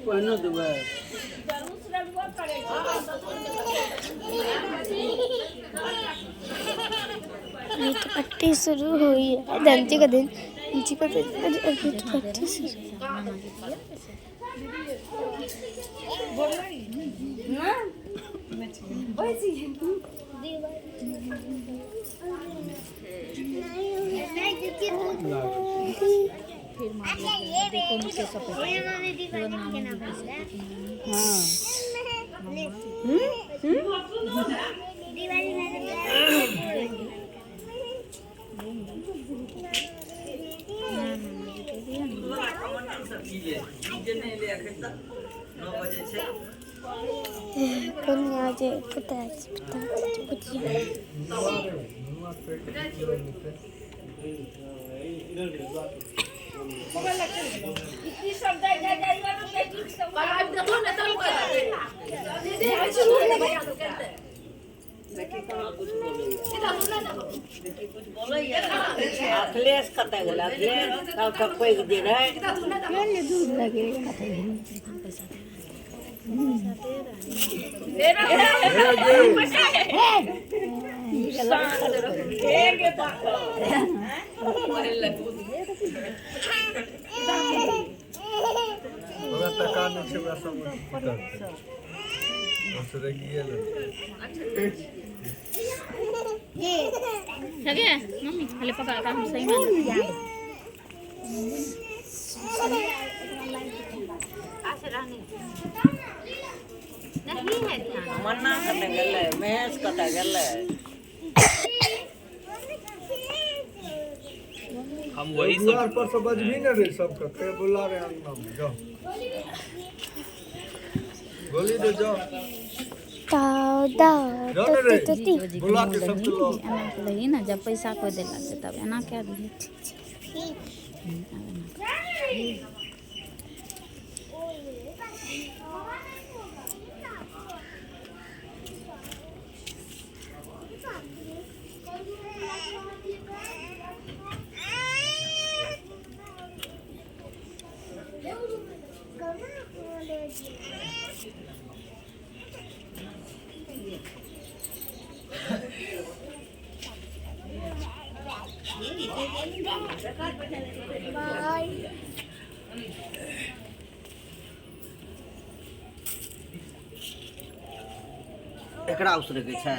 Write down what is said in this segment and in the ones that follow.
पहिनो देबै। अभी तो पट्टी शुरू हुई है जयंती का दिन, जयंती का दिन अभी तो पट्टी शुरू। कन्या जे पता पता बुझिया। अखिलेश कतऽ गेल? अखिलेश सबसँ पैघ जे रहै। ओकरा टका नहि छै, ओकरा सब की करतै? बस रहिए गेलै। लगे मम्मी खाली पकड़ का हम सही मान। मन्ना कतऽ गेलै? महेश कतऽ गेलै? हम वही सब दुआर पर से बजबी ने रे सबके, के बोला रे अंगना में, जाओ गोली दे जाओ। दाओ दाओ। जाओ ने रे। तो ती बुला के सबके लो। एना के लही ने, जब पैसा कोई देला से तब एना कए दिही। एकरा उसरै के छै।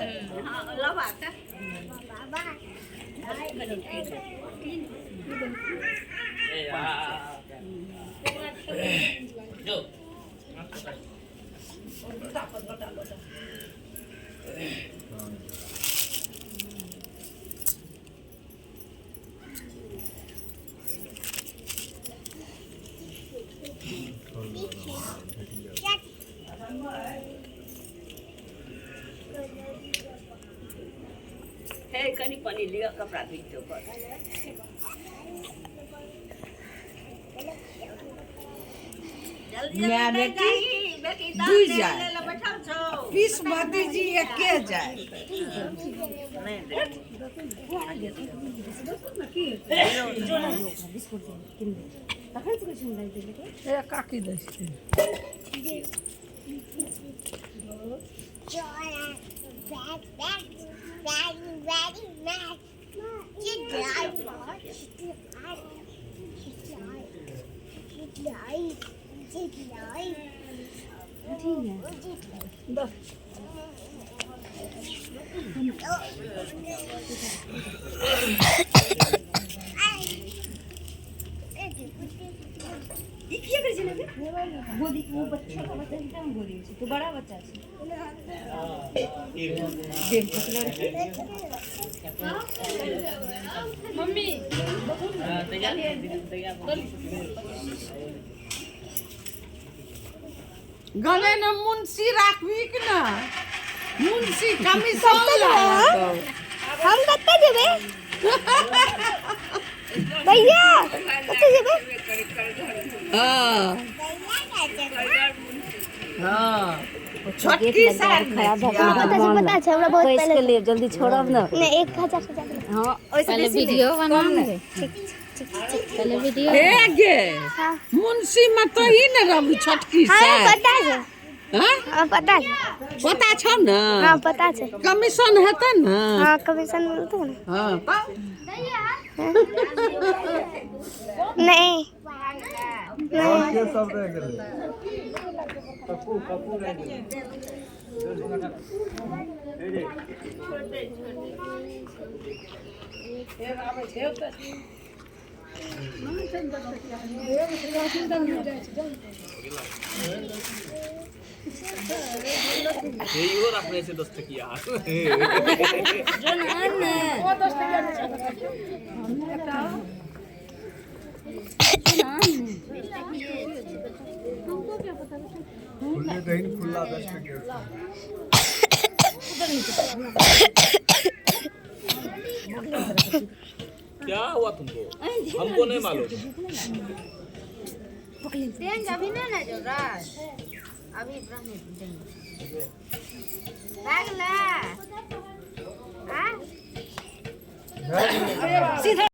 हे, कनि पानि लिअ, कपड़ा भीजतै ओकर। माय बेटी दुइ जाय, पीस भतीजी एके जाय। नहि। काकी दै छै। गले ने मुंशी राखबी कि ना मुंशी कमीशन लागतौ। हम कतऽ जेबै भैया? कतऽ जेबै? हँ, छोटकी सार ने छियै। पता छै, पता छै हमरा बहुत। पैस पहिले के लिए जल्दी छोड़ब ने। नहि, 1000 से जादा। हाँ, ओहिसँ पहले बेसी वीडियो बना ने। ठीक छै। पहले वीडियो हे गे मुंशी में तो ही ने रहबी छोटकी से। हाँ पता है। हाँ? हाँ पता है। पता छौ ने? हाँ पता है। कमीशन हेतै ने? हाँ कमीशन मिलता है ना। हाँ नहीं। और के सब रह गेलै? पप्पू पप्पू रह गेलै। इहो रखने छै 10 टकिया। खुले दही खुला 10 टके। क्या हुआ तुमको? हमको नहीं मालूम। अभी ना ना जो राज अभी रहने देंगे। भाग ला। सीधा।